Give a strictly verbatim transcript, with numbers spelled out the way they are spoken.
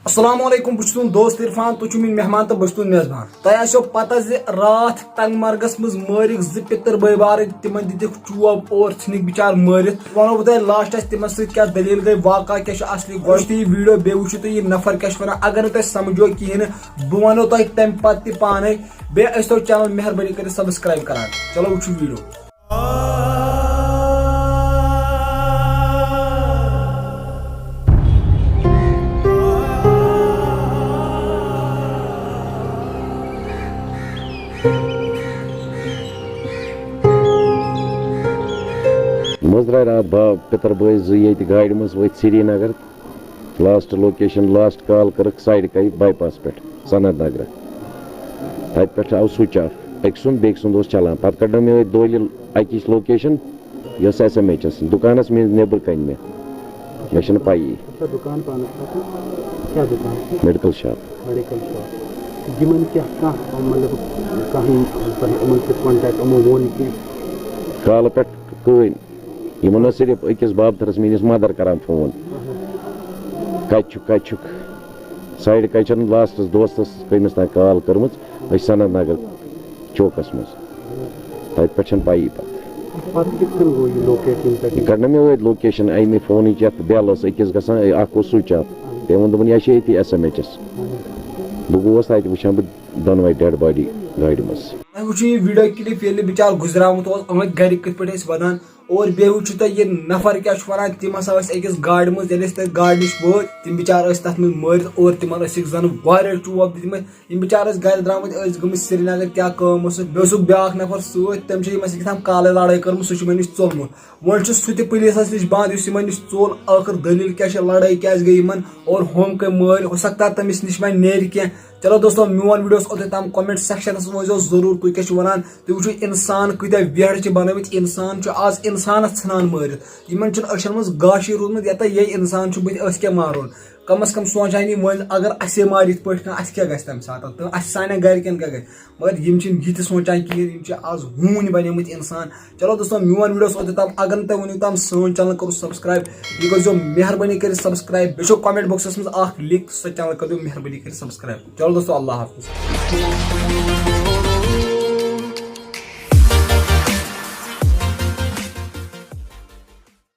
السلام علیکم، بہٕ چھُس تُہُنٛد دوست عرفان، تُہۍ چھِو میٲنۍ مہمان تہٕ بہٕ چھُس تُہُنٛد میزبان۔ تۄہہِ آسیو پتہ زِ راتھ ٹنگ مرگس منٛز مٲرِکھ زٕ پِتٕر بٲے بارٕنۍ، تِمن دِتِکھ چوب اور ژھٕنِکھ بِچار مٲرِتھ۔ وَنو بہٕ تۄہہِ لاسٹس تِمن سۭتۍ کیٛاہ دٔلیٖل گٔے، واقعہ کیٛاہ چھُ اصلی۔ گۄڈٕ وٕچھِو یہِ ویٖڈیو، بیٚیہِ وٕچھِو تُہۍ یہِ نفر کیٛاہ چھُ وَنان۔ اگر نہٕ تۄہہِ سمجھو کِہیٖنۍ نہٕ، بہٕ وَنو تۄہہِ تَمہِ پتہٕ تہِ پانے۔ بیٚیہِ ٲسۍتو channel مہربٲنی کٔرِتھ subscribe کران۔ چلو وٕچھِو ویٖڈیو۔ منٛز درٛاے راتھ با-، پِتٕر بٲے زٕ ییٚتہِ گاڑِ منٛز، وٲتۍ Srinagar. Last location, last call کٔرٕکھ سایڈ کَے باے پاس پٮ۪ٹھ، سند نگرٕ۔ تَتہِ پٮ۪ٹھ آو سُچ آف، أکۍ سُنٛد بیٚکہِ سُنٛد اوس چلان۔ پَتہٕ کَڑنٲو مےٚ أتھۍ دۄہلہِ اَکِچ لوکیشن، یۄس ایس ایم ایچ ٲس، دُکانَس منٛز نیٚبرٕ کَنہِ مےٚ، مےٚ چھَنہٕ پَیی۔ اچھا، دُکان پانَس پٮ۪ٹھ کیٛاہ دُکان؟ Medical shop. Medical shop. یِمن کیٛاہ کانٛہہ، مطلب، کانٛہہ یِم تۄہہِ یِمن سۭتۍ کانٹیکٹ یِمو ووٚن کینٛہہ؟ کالہٕ پٮ۪ٹھ کٕہٕنۍ۔ یِمن ٲس صرف أکِس بابتھرس، میٲنِس مدر، کران فون، "کتہِ چھُکھ، کتہِ چھُکھ؟" سایڈ کتہِ چھنہٕ لاسٹس دوستس کٔمِس تام کال کٔرمٕژ، أسۍ چھِ سنت نگر چوکس منٛز۔ تتہِ پٮ۪ٹھ چھنہٕ پَیی پتہٕ۔ پتہٕ کِتھ کٔنۍ گوٚو یہِ لوکیٹ یِم تَتہِ؟ یہِ کٔر نہٕ مےٚ أتھۍ لوکیشن، اَمہِ فونٕچ یتھ بیل ٲس أکِس گژھان، اکھ اوس سُچ آف۔ تٔمۍ ووٚن، دوٚپُن، "یہِ چھِ ییٚتی ایس ایم ایچ ایس۔" بہٕ گوس تتہِ وٕچھان، بہٕ دۄنوَے ڈیڈ باڈی گاڑِ منٛز۔ تۄہہِ وٕچھِو یہِ ویٖڈیو کِلِپ، ییٚلہِ بِچار گُزریومُت اوس، أمۍ گرِکۍ کِتھ پٲٹھۍ ٲسۍ ودان۔ اور بیٚیہِ وٕچھِو تُہۍ یہِ نفر کیٛاہ چھُ وَنان، تِم ہسا ٲسۍ أکِس گاڑِ منٛز، ییٚلہِ أسۍ تَتہِ گاڑِ نِش وٲتۍ، تِم بِچار ٲسۍ تَتھ منٛز مٲرِتھ اور تِمن ٲسِکھ زَن واریاہ چوب دِتمٕتۍ۔ یِم بِچار ٲسۍ گرِ درٛامٕتۍ، ٲسۍ گٔمٕتۍ سرینگر، کیٛاہ کٲم ٲسٕکھ۔ بیٚیہِ اوسُکھ بیٛاکھ نفر سۭتۍ، تٔمۍ چھِ یِمن سۭتۍ کیٛاہ تام کالے لڑٲے کٔرمٕژ، سُہ چھُ یِمن نِش ژوٚلمُت۔ وۄنۍ چھُ سُہ تہِ پُلیٖسَس نِش بنٛد، یُس یِمَن نِش ژوٚل۔ ٲخٕر دٔلیٖل کیٛاہ چھِ، لڑٲے کیٛازِ گٔے یِمَن اور ہُم کٔمۍ مٲرۍ؟ ہو سکتا ہے تٔمِس نِش وۄنۍ نیرِ کینٛہہ۔ چلو دوستو، میون ویٖڈیو اوس اوٚتُے تام۔ کمنٹ سیکشنَس منٛز ؤنۍزیو ضروٗر تُہۍ کیٛاہ چھِو وَنان۔ تُہۍ وٕچھِو اِنسان کۭتیٛاہ ویڑٕ چھِ بنٲومٕتۍ، اِنسان چھُ آز اِنسانَس ژھٕنان مٲرِتھ۔ یِمَن چھُنہٕ أچھَن منٛز گاشٕے روٗدمُت، یَتھ یہِ اِنسان چھُ بٕتھِ، أسۍ کیٛاہ مارون؟ کم از کم سونٛچان یہِ وۄنۍ، اگر اَسے مارِ یِتھ پٲٹھۍ کانٛہہ، اَسہِ کیٛاہ گژھِ تَمہِ ساتہٕ؟ تہٕ اَسہِ سانٮ۪ن گَرِکٮ۪ن کیٛاہ گژھِ؟ مگر یِم چھِنہٕ یہِ تہِ سونٛچان کِہیٖنۍ، یِم چھِ آز ہوٗنۍ بَنیمٕتۍ اِنسان۔ چلو دوستو، میون ویٖڈیو اوس اوٚتتھ تام۔ اگر نہٕ تۄہہِ وٕنیُک تام سٲنۍ چینل کٔرٕو سبسکرایب، یہِ کٔرۍزیو مہربٲنی کٔرِتھ سبسکرایب۔ بیٚیہِ چھو کمنٹ بۄکسَس منٛز اَکھ لِنک، سۄ چینل کٔرۍزیو مہربٲنی کٔرِتھ سبسکرایب۔ چلو دوستو، اللہ حافظ۔